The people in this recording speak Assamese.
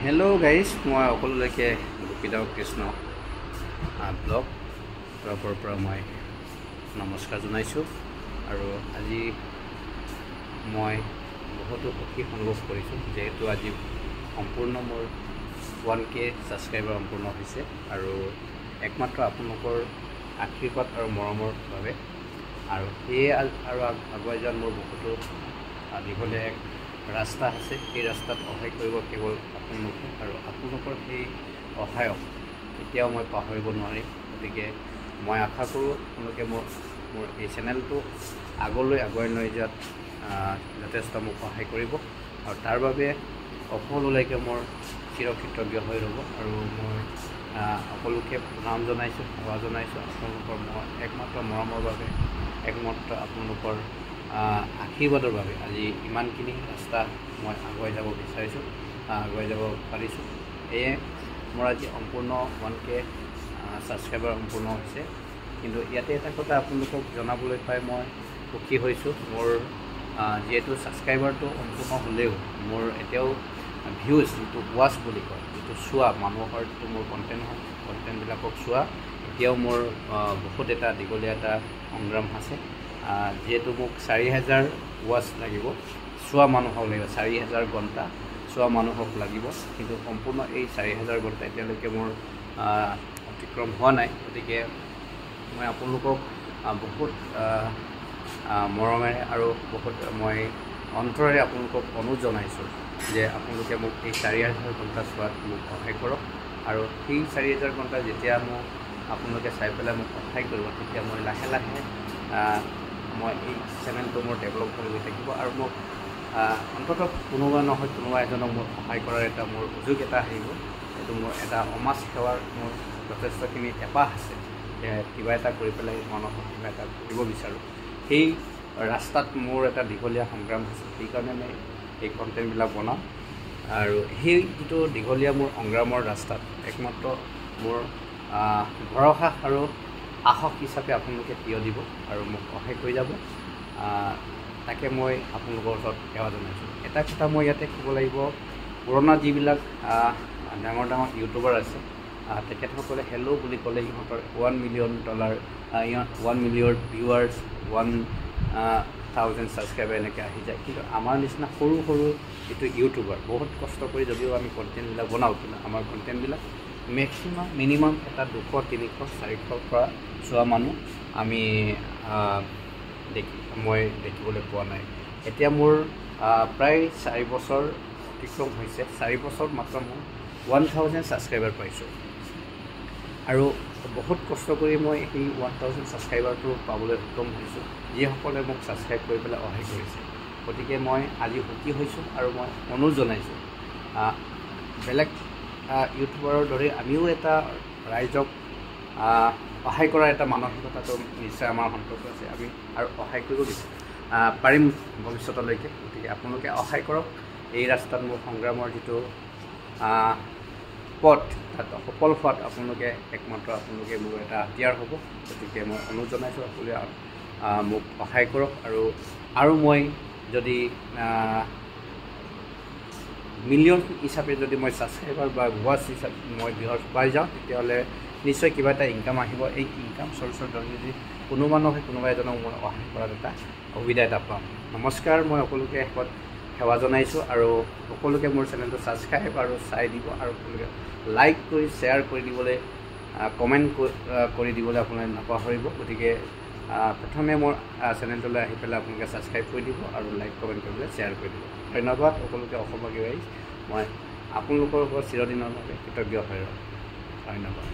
হেল্ল' গাইজ, মই সকলোলৈকে গোপীদাও কৃষ্ণ ব্লগ তৰফৰ পৰা মই নমস্কাৰ জনাইছোঁ। আৰু আজি মই বহুতো সুখী অনুভৱ কৰিছোঁ, যিহেতু আজি সম্পূৰ্ণ মোৰ 1K subscriber সম্পূৰ্ণ হৈছে আৰু একমাত্ৰ আপোনালোকৰ আশীৰ্বাদ আৰু মৰমৰ বাবে। আৰু সেয়ে আৰু আগুৱাই যোৱাত মোৰ বহুতো দীঘলীয়া এক ৰাস্তা আছে, সেই ৰাস্তাত সহায় কৰিব কেৱল আপোনালোকে আৰু আপোনালোকৰ সেই সহায়ক কেতিয়াও মই পাহৰিব নোৱাৰিম। গতিকে মই আশা কৰোঁ আপোনালোকে মোৰ এই চেনেলটো আগলৈ আগুৱাই লৈ যোৱাত যথেষ্ট মোক সহায় কৰিব আৰু তাৰ বাবে সকলোলৈকে মোৰ চিৰকৃতজ্ঞ হৈ ৰ'ব। আৰু মই সকলোকে প্ৰণাম জনাইছোঁ, সেৱা জনাইছোঁ আপোনালোকৰ মই একমাত্ৰ মৰমৰ বাবে, একমাত্ৰ আপোনালোকৰ আশীৰ্বাদৰ বাবে আজি ইমানখিনি ৰাস্তা মই আগুৱাই যাব বিচাৰিছোঁ, আগুৱাই যাব পাৰিছোঁ। সেয়ে মোৰ আজি সম্পূৰ্ণ 1K subscriber সম্পূৰ্ণ হৈছে। কিন্তু ইয়াতে এটা কথা আপোনালোকক জনাবলৈ পাই মই সুখী হৈছোঁ, মোৰ যিহেতু ছাবস্ক্ৰাইবাৰটো সম্পূৰ্ণ হ'লেও মোৰ এতিয়াও ভিউজ যিটো ৱাচ বুলি কয়, যিটো চোৱা মানুহৰ যিটো মোৰ কণ্টেণ্ট হয়, কণ্টেণ্টবিলাকক চোৱা এতিয়াও মোৰ বহুত এটা দীঘলীয়া এটা সংগ্ৰাম আছে। যিহেতু মোক 4000 ৱাচ লাগিব, চোৱা মানুহক লাগিব 4000 ঘণ্টা চোৱা মানুহক লাগিব, কিন্তু সম্পূৰ্ণ এই 4000 ঘণ্টা এতিয়ালৈকে মোৰ অতিক্ৰম হোৱা নাই। গতিকে মই আপোনালোকক বহুত মৰমেৰে আৰু বহুত মই অন্তৰেৰে আপোনালোকক অনুৰোধ জনাইছোঁ যে আপোনালোকে মোক এই 4000 ঘণ্টা চোৱাত মোক সহায় কৰক। আৰু সেই 4000 ঘণ্টা যেতিয়া মোক আপোনালোকে চাই পেলাই মোক সহায় কৰিব, তেতিয়া মই লাহে লাহে মই এই চেনেলটো মোৰ ডেভেলপ হৈ গৈ থাকিব আৰু মোক অন্ততঃ কোনোবা নহয় কোনোবা এজনক মোৰ সহায় কৰাৰ এটা মোৰ সুযোগ এটা আহিব। এইটো মোৰ এটা সমাজ সেৱাৰ মোৰ যথেষ্টখিনি হেঁপাহ আছে, কিবা এটা কৰি পেলাই মানুহক কিবা এটা কৰিব বিচাৰোঁ। সেই ৰাস্তাত মোৰ এটা দীঘলীয়া সংগ্ৰাম আছে, সেইকাৰণে মই এই কণ্টেণ্টবিলাক বনাওঁ। আৰু সেই যিটো দীঘলীয়া মোৰ সংগ্ৰামৰ ৰাস্তাত একমাত্ৰ মোৰ ভৰসা আৰু সাহস হিচাপে আপোনালোকে থিয় দিব আৰু মোক সহায় কৰি যাব, তাকে মই আপোনালোকৰ ওচৰত সেৱা জনাইছোঁ। এটা কথা মই ইয়াতে ক'ব লাগিব, পুৰণা যিবিলাক ডাঙৰ ডাঙৰ ইউটিউবাৰ আছে, তেখেতসকলে হেল্ল' বুলি ক'লে ইহঁতৰ $1 মিলিয়ন, ইহঁত 1 মিলিয়ন ভিউৱাৰ্ছ, 1000 ছাবস্ক্ৰাইবাৰ এনেকৈ আহি যায়। কিন্তু আমাৰ নিচিনা সৰু সৰু যিটো ইউটিউবাৰ, বহুত কষ্ট কৰি যদিও আমি কণ্টেণ্টবিলাক বনাওঁ, কিন্তু আমাৰ কণ্টেণ্টবিলাক মেক্সিমাম মিনিমাম এটা 200, 300, 400 পৰা চোৱা মানুহ আমি মই দেখিবলৈ পোৱা নাই। এতিয়া মোৰ প্ৰায় 4 বছৰ অতিক্ৰম হৈছে, 4 বছৰত মাত্ৰ মই 1000 ছাবস্ক্ৰাইবাৰ পাইছোঁ আৰু বহুত কষ্ট কৰি মই সেই 1000 ছাবস্ক্ৰাইবাৰটো পাবলৈ সক্ষম হৈছোঁ, যিসকলে মোক ছাবস্ক্ৰাইব কৰি পেলাই সহায় কৰিছে। গতিকে মই আজি সুখী হৈছোঁ আৰু মই অনুৰোধ জনাইছোঁ, বেলেগ ইউটিউবাৰৰ দৰে আমিও এটা ৰাইজক সহায় কৰাৰ এটা মানসিকতাটো নিশ্চয় আমাৰ সন্তোষ আছে, আমি আৰু সহায় কৰিব বিচাৰোঁ পাৰিম ভৱিষ্যতলৈকে। গতিকে আপোনালোকে সহায় কৰক, এই ৰাস্তাত মোৰ সংগ্ৰামৰ যিটো পথ, তাত সফল হোৱাত আপোনালোকে একমাত্ৰ আপোনালোকে মোৰ এটা হাতিয়াৰ হ'ব। গতিকে মই অনুৰোধ জনাইছোঁ সকলোৱে মোক সহায় কৰক। আৰু মই যদি মিলিয়ন হিচাপে যদি মই ছাবস্ক্ৰাইবাৰ বা ৱাচ হিচাপে মই ভিউৱাৰ্ছ পাই যাওঁ, তেতিয়াহ'লে নিশ্চয় কিবা এটা ইনকাম আহিব। এই ইনকাম চ'ৰ্চৰ দ্বাৰা যদি কোনোবা নহয় কোনোবা এজনক মই সহায় কৰাত এটা সুবিধা এটা পাম। নমস্কাৰ, মই সকলোকে শেষত সেৱা জনাইছোঁ আৰু সকলোকে মোৰ চেনেলটো ছাবস্ক্ৰাইব আৰু চাই দিব আৰু সকলোকে লাইক কৰি শ্বেয়াৰ কৰি দিবলৈ, কমেণ্ট কৰি দিবলৈ আপোনালোকে নাপাহৰিব। গতিকে প্ৰথমে মোৰ চেনেলটোলৈ আহি পেলাই আপোনালোকে ছাবস্ক্ৰাইব কৰি দিব আৰু লাইক কমেণ্ট কৰি পেলাই শ্বেয়াৰ কৰি দিব। ধন্যবাদ সকলোকে, অসমবাসী ৰাইজ, মই আপোনালোকৰ ওপৰত চিৰদিনৰ বাবে কৃতজ্ঞ হৈ ৰ'ম। ধন্যবাদ।